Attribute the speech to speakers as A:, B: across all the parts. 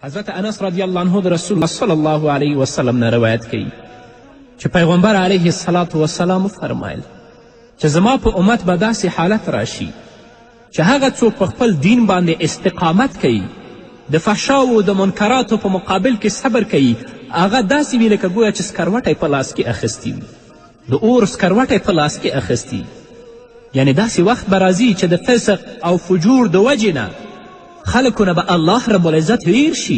A: حضرت انس رضی الله عنه د رسول الله صلی الله علیه وسلم نه روایت کوي چې پیغمبر علیه الصلاة وسلام وفرمایل چې زما په امت به داسې حالت راشي چې هغه څوک په خپل دین باندې استقامت کوي، د فحشاو د منکراتو په مقابل کې صبر کوي، هغه داسې وي لکه ګویا چې سکروټی په لاس کې اخیستی وي، د اور سکروټی په لاس کې اخیستی. یعنې داسې وخت به راځي چې د فسق او فجور د وجې نه خلکو نه به الله رب العزت هیر شي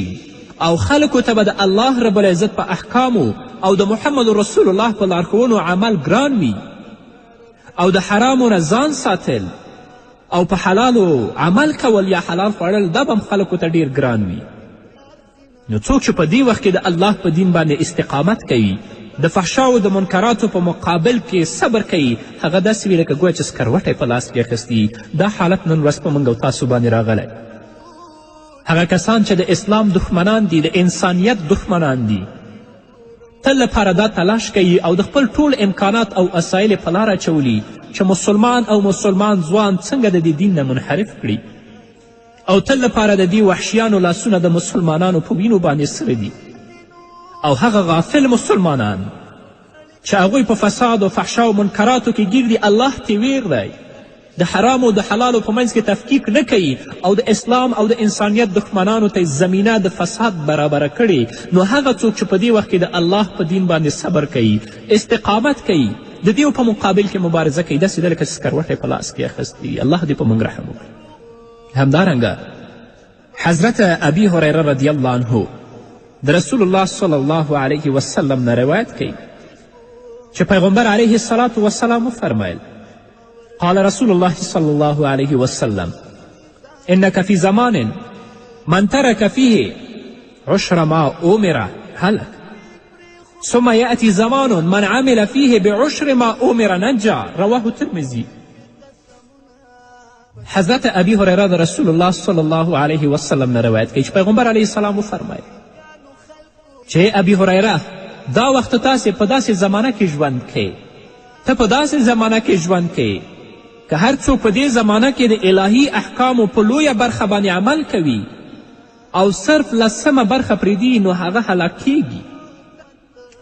A: او خلکو ته به د الله رب العزت په احکامو او د محمد رسول الله په لارښوونو عمل ګران وي او د حرامو نه ځان ساتل او په حلالو عمل کول یا حلال خوړل دا به هم خلکو ته ډیر ګران وي. نو څوک چې په دې وخت کې د الله په دین باندې استقامت کوي، د فحشاو د منکراتو په مقابل کې صبر کوي، هغه داسې وي لکه ګویا چې سکروټی په لاس کې اخیستی. دا حالت نن ورځ په موږ او تاسو باندې راغلی. هغه کسان چې د اسلام دښمنان دي، د انسانیت دښمنان دي، تل لپاره دا تلاش کوي او د خپل ټول امکانات او وسایل په لار اچولي چې مسلمان او مسلمان ځوان څنګه د دې دین نه منحرف کړي او تل لپاره د دې وحشیانو لاسونه د مسلمانانو په وینو باندې سره دي. او هغه غافل مسلمانان چې هغوی په فساد او فحشا او منکراتو کې ګیر دي، الله ترې ویر دی، د حرامو د حلالو په منځ کې تفکیک نه کوي او د اسلام او د انسانیت دښمنانو ته زمینه د فساد برابره کړې. نو هغه څوک چې په دې وخت کې د الله په دین باندې صبر کوي، استقامت کوي، د دیو په مقابل کې مبارزه کوي، داسې ده لکه چې سکروټی په لاس کې اخیستی. الله دې په موږ رحم وکړي. همدارنګه حضرت ابي هریره رضی الله عنه د رسول الله صلی الله علیه وسلم نه روایت کوي چې پیغمبر علیه الصلاة وسلام وفرمیل: قال رسول الله صلى الله عليه وسلم إنك في زمان من ترك فيه عشر ما أمر هلك، ثم يأتي زمان من عمل فيه بعشر ما أمر نجا. رواه الترمذي. حضرت ابي هریره د رسول الله صلی الله علیه وسلم نه روایت کوي چې پیغمبر علیه السلام وفرمایل چې ابي هریره، دا وخت تاسې په داسې زمانه کې ژوند کوئ، ته په داسې زمانه کې ژوند کوې که هر څوک په دې زمانه کې د الهي احکامو په لویه برخه باندې عمل کوي او صرف لسمه برخه پرېږدي نو هغه هلاک کیږي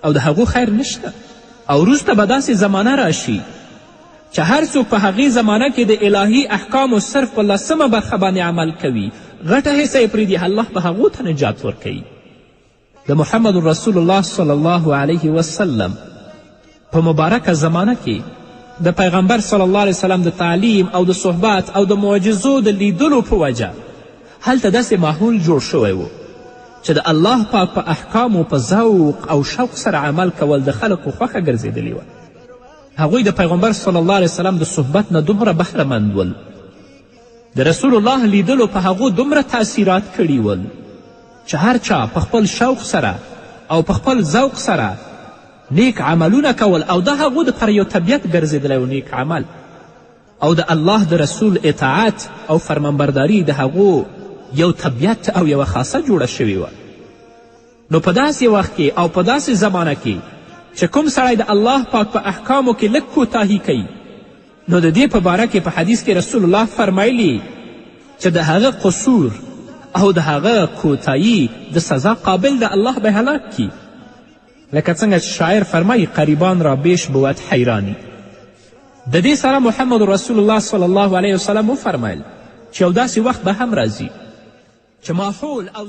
A: او د هغو خیر نشته. او وروسته به داسې زمانه راشي چې هر څوک په هغې زمانه کې د الهي احکامو صرف په لسمه برخه باندې عمل کوي، غټه حصه یې پرېږدي، الله به هغو ته نجات ورکوي. د محمد رسول الله صلی الله علیه وسلم په مبارکه زمانه کې د پیغمبر صلی الله علیه وسلم د تعلیم او د صحبت او د معجزو د لیدلو په وجه هلته داسې ماحول جوړ شوی و چې د الله پاک په احکامو په ذوق او شوق سره عمل کول د خلکو خوښه ګرځېدلې وه. هغوی د پیغمبر صلی الله علیه وسلم د صحبت نه دومره بهرهمند ول، د رسول الله لیدلو په هغو دومره تاثیرات کړي ول چې هر چا په خپل شوق سره او په خپل ذوق سره نیک عملونه کول او د هغو دپاره یو طبیعت ګرځېدلی و نیک عمل او د الله د رسول اطاعت او فرمانبرداري د هغو یو طبیعت او یوه خاصه جوړه شوې وه. نو په داسې وخت کې او په داسې زمانه کې چې کوم سړی د الله پاک په احکامو کې لږ کوتاهي کوي، نو د دې په باره کې په حدیث کې رسول الله فرمایلي چې د هغه قصور او د هغه کوتاهي د سزا قابل ده، الله به هلاک کړي. لکه څنګه چې شاعر فرمایي: قریبان را بیش بود حیرانی. د دې سره محمد رسول الله صلی الله علیه وسلم وفرمیل چې یو داسې وخت به هم راځي چې ماحول او